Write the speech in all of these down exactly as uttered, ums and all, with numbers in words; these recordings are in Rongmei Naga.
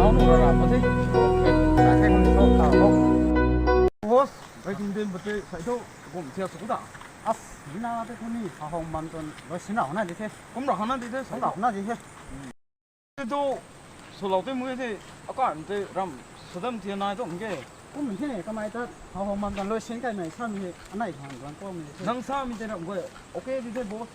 Ano rara pati. Okay. Sa khe kuni so ta ho. Boss, waiting din pati sai tho gum thiak sw ta. As, mina te kuni ha hong man ton loi sina hona di the. Kum ra hona di the. Kum ra hona di the. Te tu swlou te mu the. Akan te ram sudam thiak nai to ke. Kum the kamei ta ha hong man ton loi sin kai mei sam he anai hong duan ko mi the. Nang sa mi te ram ko. Okay di the boss.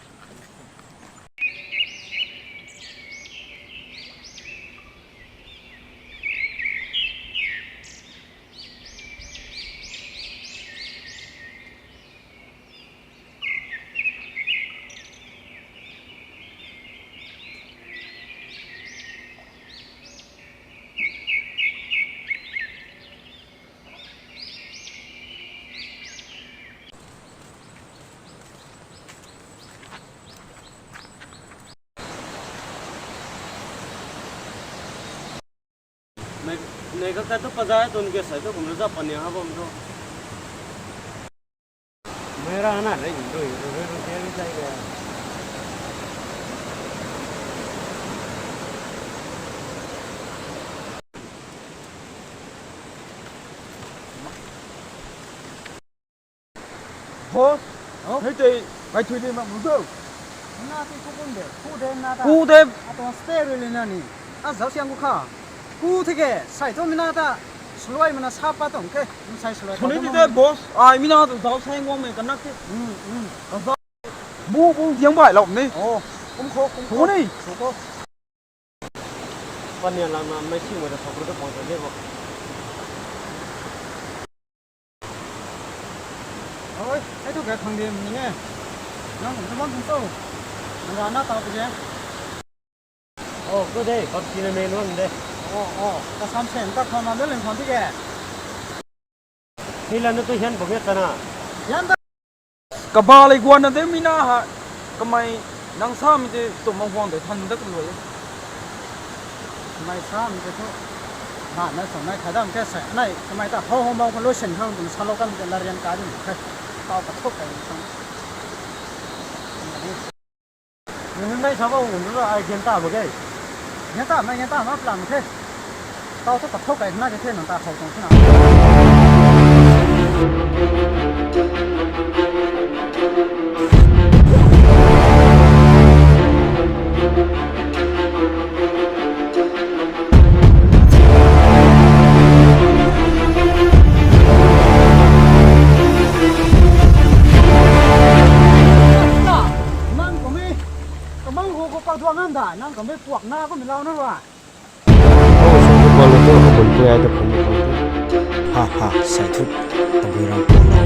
Nei, nei ka tu paza tun ke sai tu kum na za pani ha bam tu. Mera na re, rui, rui, rui, rui, rui, rui, rui. Boss, oh? Hei tei, kai thui de mak mu do. Na tei ku kun de, ku de na ta. Ku de. Atong spare rui le na ni. A zau siang ku kha. Ku the ke, sai tu mina ta. Swluai mana sa pa tong ke, sai swluai. Suni ta de, boss. Ai mina ta zau sai ngwang me kanak te. Hmm, hmm. Ka zau. Mu bu diang bai lou ni. Oh, kum kho, kum kho. Suni. Kum kho. Panian lang na mei si mo da thok ru da pang sa de bo. Oi, hei tu khe khang dim ni nge. Nang kum tabam kum tu. Nang ra na tau tu ke. Oh, tu de, bam tina me nuan de. Oh, oh, ka sam sen ta khang na de len khang tu ke. Hei la na tu hian bam ya ta na. Hian ta. Kaba lei guan na de mi na ha, kamei nang sa mi de tum mang huang de than da kaloi. Kamei sa mi de tu. Na, na sa nai kha dam ke sa, nai, kamei ta ho ho mau ka loi sen hang tum sa lo kan ke la rian ka dim ke. Tau ka thok ka ni sang. Nunc nai sa bam nunc ai gen ta mak ge. Gen ta mak, gen ta mak plan the. Tau thu kathau kai na ke the nang ta khou tuang thina. Nang kami, kamang hu ko pa duang ngan da, nang kami puak na ko mi lau na wa. Oh, so ko lo to, ko bun ko ai to, ko ni ko to. Ha, ha, sai thu, tabui rang ko lo.